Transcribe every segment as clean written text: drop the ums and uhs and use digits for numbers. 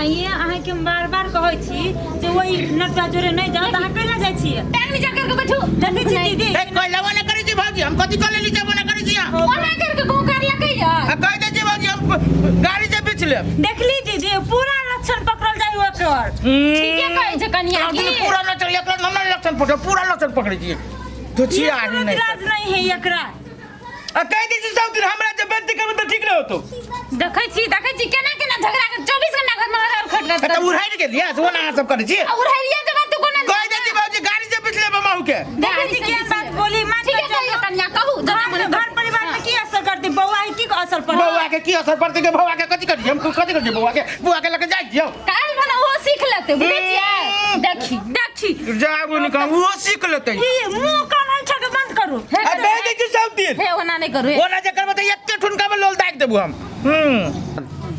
आइए अहाँके हम बार बार कहै छी जे ओहि नटुआ जोरे नहि जाउ तऽ अहाँ कैला जाइ छियै। टांग नीचा करके बैठू। देखै छी दीदी। ए कोइला ना करै छी भौजी, हम कथी कऽ लेली जब ना करै छी अहाँ? ओना करके घोकार लकैया। आ कहि दै छी भौजी, हम गाड़ी से बेच लेब। देखली दीदी, पूरा लक्षण पकड़ल जाइ ओकर। ठीके कहै छै कनिया की। पूरा लक्षण एकरा हम नहि लक्षण पकड़, पूरा लक्षण पकड़ै छियै तो छी आही नहि राज नहीं है एकरा। आ कहि दै छी सब दिन हमरा जे बेइज्जती करबै तऽ ठीक नहि होतो। देखै छी, देखै छी केना केना झगड़ा के 24 घंटा घर में हरल खटल। तऽ उड़ाइल गेलियै से ओना अहाँ सब करै छी। आ उड़ाइलियै जब तू कोना कहि दै छी बाबूजी गाड़ी से बेच लेबै माहू के। देखै छी केहन बात बोली मान ठीके कहियो कनिया, कहू जना मन। घर परिवार में की असर करती बौआ के, की असर पड़त? बौआ के की असर पड़तै के बौआ के कथी करी हम, कथी करी बौआ के? बौआ के लके जाइ छियौ। काल्हि भने ओहो सीख लेतै, बुझै छियै? देखी देखी जाबू निकाल, ओहो सीख लेतै। ई मुंह कान ऐंठा के बंद करू। हे आ कहि दै छी सब दिन हे ओना नहि करू। ओना जे करबै तऽ एते ठुनका में लोल दागि देबू हम।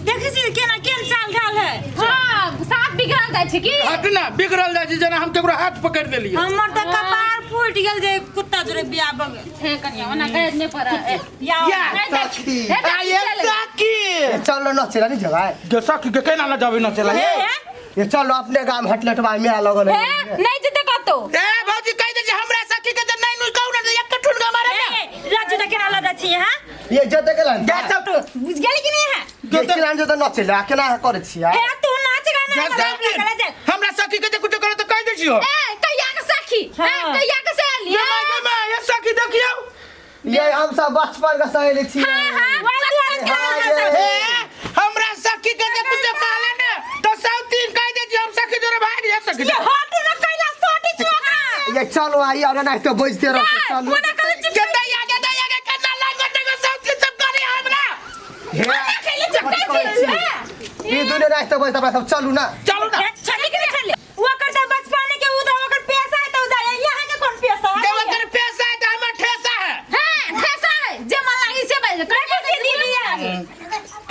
देखै छी केना केहन चाल ढाल है। हाँ, साफ बिगड़ल जाइ छै की? हट ना, बिगड़ल जाइ छै जेना हम केकरो हाथ पकड़ि देलियै। हमर तऽ कपार फूटि गेल जे कुत्ता जोरे बियाह भऽ गेल। हे कनिया, ओना कहै नहि पड़ै। या या नहि सखी। हे आ ये सखी चलो नचे ला नहीं जबै। गे सखी के केना ल जाबे नचे ला? हे ये चलो अपने गाम हटलटवा में लगल हे है। नहि जेतै कतौ। ए भौजी कहि दै छी हमरा सखी के जे नहि नु कहू ना एक ठुनका मारे ना। राजू तऽ केना लऽ जाइ छी अहाँ? ये जते गेलन गे सब बुझि गेली कि नहि अहाँ? ये केना जते नचे ला केना करै छियै? हे तू नाच गाना गे सब दिन हमरा सखी के जे कुछो करे तऽ कहि दै छियौ। ए कहिया के सखी? हाँ। ए कहिया के सहेली? गे माय, गे माय, ये सखी देखियौ। ये हम सब बचपन के सहेली छियै। हाँ, बचपन के हाँ, सहेली। हे हमरा सखी के जे कुछो कहले ने तऽ सब दिन कहि दै छी हम सखी जोरे भागि जा सखी। ये हट ना कैला सोटी छी ओकरा। ये चलो आई और ना तो बजते रहो चलो। ओना कहै छी के दैया के दैया के केना लागत के सब चीज सब करे हमरा। हे खेले चक्कर छी। ये दुने रास्ता बजता अपना सब चलू ना। चलू ना। हे, छली के छली ओकर तऽ बचपन के उ तऽ ओकर पैसा है तऽ जाय, यहाँ के कोन पैसा है? जे ओकर पैसा है तऽ हमर ठेसा है। हां, ठेसा है जे मन लागी से बाज। कनिया के दीदी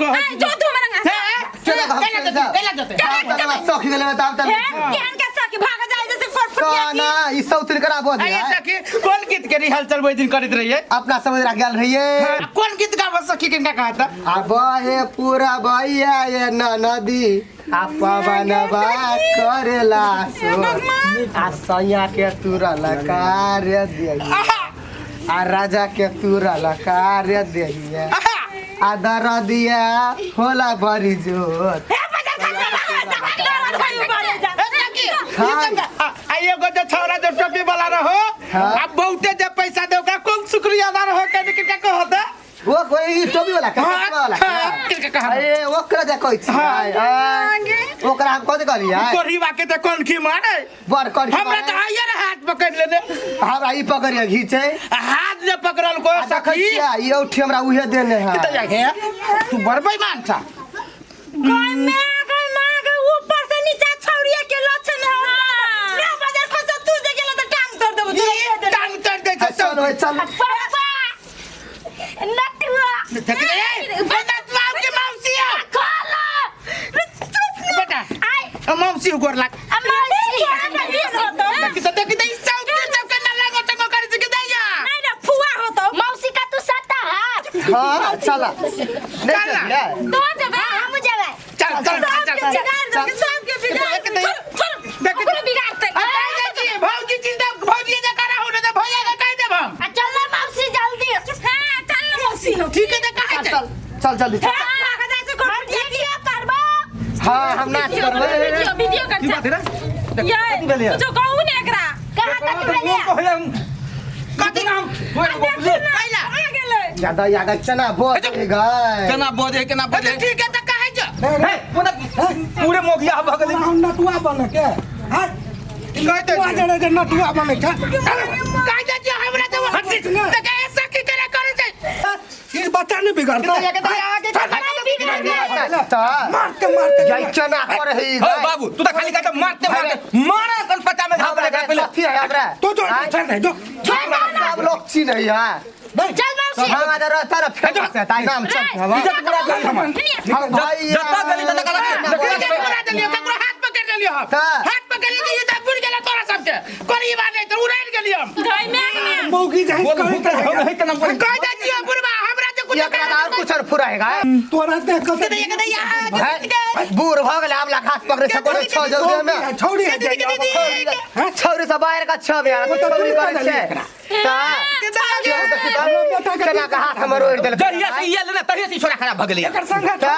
कहै ए जो तू हमरा हे चलो हम केना चल जेतै केना जेतै? हम तब सखी गेले तब तब हे केहन के सखी भाग जाय जैसे फटफटिया ना ई सब तिन करा बोल आ ये सखी कोन गीत के रिहर्सल ओहि दिन करैत रहियै? अपना समझ रख गेल रहिए। कोन गीत गाबऽ सखी किनका कहता? आ बहे पूरा भैया ये न नदी आ पवनवा करेला सो आ सैया के तुरल कार्य दिया आ राजा के तुरल कार्य दिया आ दरदिया होला बड़ी जोर। हे बजा खा ए सखी, ई सब आ एगो जे छौड़ा जे टोपी वाला रहो हाँ। आ बहुते जे पैसा दे ओकरा कोन शुक्रिया अदा रहो कहने किनका कहता? वो कोई टोपी वाला का वाला हाँ, किनका कहता? अरे ओकरा जे कहै छी ओकरा हम कथि कहलियै? कोढ़ीवा के तऽ कोन खी मारे बड़ कर हमरा तऽ आइए रे हाथ पकड़ लेने। हमरा ई पकड़िया घीचे आ हाथ जे पकड़ल को आ देखै सखी छियै ई औठी हमरा उहे देने है। तऽ जाके तू बड़ बेईमान छा। गय मां गय मां गय ऊपर से नीचा छौड़िया के लक्षण है। रे बाजार खसा तू जे गेल तऽ टांग तोड़ देबो। ई टांग तोड़ दै छै चल ओए चल। पापा नटुआ देख रे ए नटुआ के मौसी है। खोलो बेटा आ मौसी गोर लाग। आ मौसी देखी तऽ देखी तऽ ई सब के सब के ना लागो टंगो करै छै के दैया। नहीं ना फुआ होतो। मौसी का तू सता है। हां चल नहीं चल ना। चलिए। तो जेबे हम जेबै। चल चल चल चल। बिगाड़ दो सबके बिगाड़। देख दे देख ओकरो बिगाड़तै। आ कहि दै छी भौजी चीज दे भौजी जे करा हो ने तऽ भैया के कहि देब हम। आ चल ना मौसी जल्दी। हां चल ना मौसी। ठीक है तऽ कहै छै। चल चल जल्दी हे भाग जाय से फटफटिया की करबो। हां हम नाच करबै। वीडियो वीडियो कर की बात है रे? ये कथी भेलैया? कुछो कहू ने एकरा। कहाँ तक भेलिया? कथी नाम कैला आ गेलै। ज्यादा याद चना बोल गए। केना बजे केना बजे? ठीक है तऽ कहै छै। हे पूरे मोगिया भऽ गेलै। हम नटुआ बने के हैं? कहि दै नटुआ छी। जड़े जे नटुआ बने के कहि दै छी हमरा तऽ तऽ कहै सखी केना करै छै। ई बच्चा नहीं बिगड़ता। मारते मारते ये चना कर है हो बाबू तू तऽ खाली कहत मारते मारते मारा कन पता में घाव लगा पहिले। कथी है हमरा? तो जो चल नहीं जो। सब लोग चिन्है है। चल मौसी। हम आदर रहता रह फेमस है ताई नाम चल हम इज्जत पूरा भेल हमर। हम भाई जत्ता गली तत्ता गला इज्जत पूरा देलियौ ककरो हाथ पकड़ लेलियौ हम। तऽ। हाथ पकड़ लेलियौ ई तऽ बुझि गेलै तोरा सबके कोन ई बात नहीं तऽ उड़ाइल गेलियौ हम। गय मां मौगी जाहि बोल करैत हम रहे। है केना बोल। कहि दै छियौ बुढ़बा हमरा जे कुछ एकरा और कुछ और फुराएगा तोरा देख के बूढ़ भ गेल आब लाख हाथ पकड़े सको छौ जल्दी में छौड़ी है जाइए छौरी से बाहर का छौ यार वो तो छौरी दूर करै कर छै देली ता बेटा के केना के हाथ हमर ओढ़ि देलकै जहिया से ई आयल ना तहिया से ई छोरा खराब भ गेलै एकर संग ता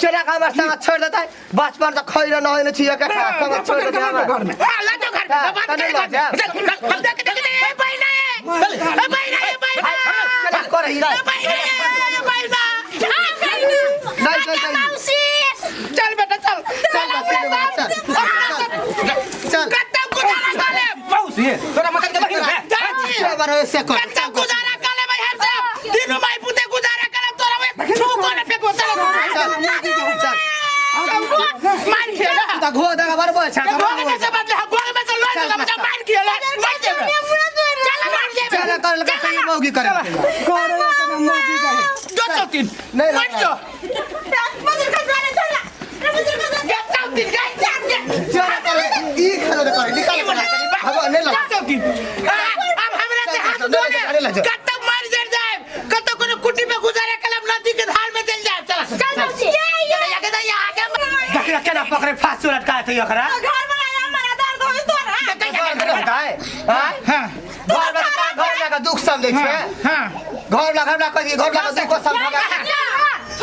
चेना के हमर संग छोड़ि देतै बचपन से खैर न होइने छी एकर संग छोड़ि देतै हमर घर में हां ला जो घर में बात तने कर लऽ जायब। चल चल देख देख ए बहिना ए बहिना ए बहिना केना करै रे ए बहिना ए बहिना नहीं नहीं नहीं मौसी चल बेटा चल चल चल चल कत्ता गुजारा कर ले मौसी तोरा मदन के बहिन है चल बार से कर कत्ता गुजारा कर ले भाई हम सब तीनों भाई पुते गुजारा कर ले तोरा वे छू को न फेंको चल चल चल मार खेला त घो दगा बरबो छ गोग में से बदले गोग में से लड़ लगा मुझे मार खेला मार देबे चल मार देबे चल कर लगा सही मौगी करे करे एकर मौगी गए जो चौतीन नहीं मर जो जो चौतीन गए चल कर ई खलो दे कर निकाल अब नहीं लगा चौतीन अब हमरा से हाथ धो ले कत्ता मर जर जाए कत्ता कोनो कुटी में गुजारा कलम नदी के धार में चल जाए चल चल मौसी देख केना पकड़े फांसी लटका थे एकरा घर वाला हमारा दर्द होई तोरा हां हां घर में का घर में का दुख समझै छै हां घर ला घर ला कहि घर ला दुख समझ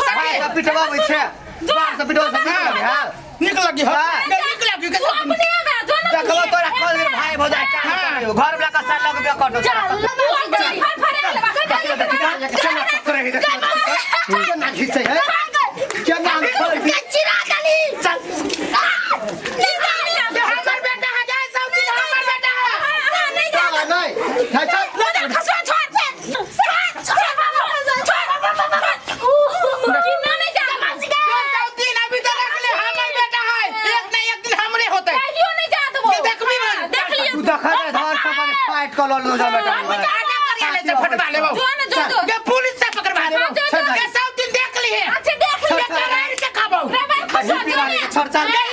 भाई सब पिटवाबै छै बाहर से पिटवा सब हां निक लगी हो हाँ। निक लगी के तू अपने आ जो ना देखबो तोरा कल दिन भाई भौजाई का घर वाला का साल लग कटो तू अपने फर फरे केना पकड़े केना घिसै है केना चिरा दली चल हमर बेटा है जाए सब दिन हमर बेटा है नहीं नहीं चल खसुआ छोड़ छोड़ छोड़ नहीं जा सब दिन अभी तो रख ले हमर बेटा है एक ना एक दिन हमरे होते कहियो नहीं जात वो ये देखबी ना। देख लियो तू देखा दे धर सब फाइट कर लो जा बेटा आना करिया ले से फटवा लेबो जो ना जो जो के पुलिस से पकड़वा लेबो जो, जो, के सब दिन देख लिए अच्छा देख लियो के तोरा के खाबो रे भाई खसुआ जो ना छोड़ चल गई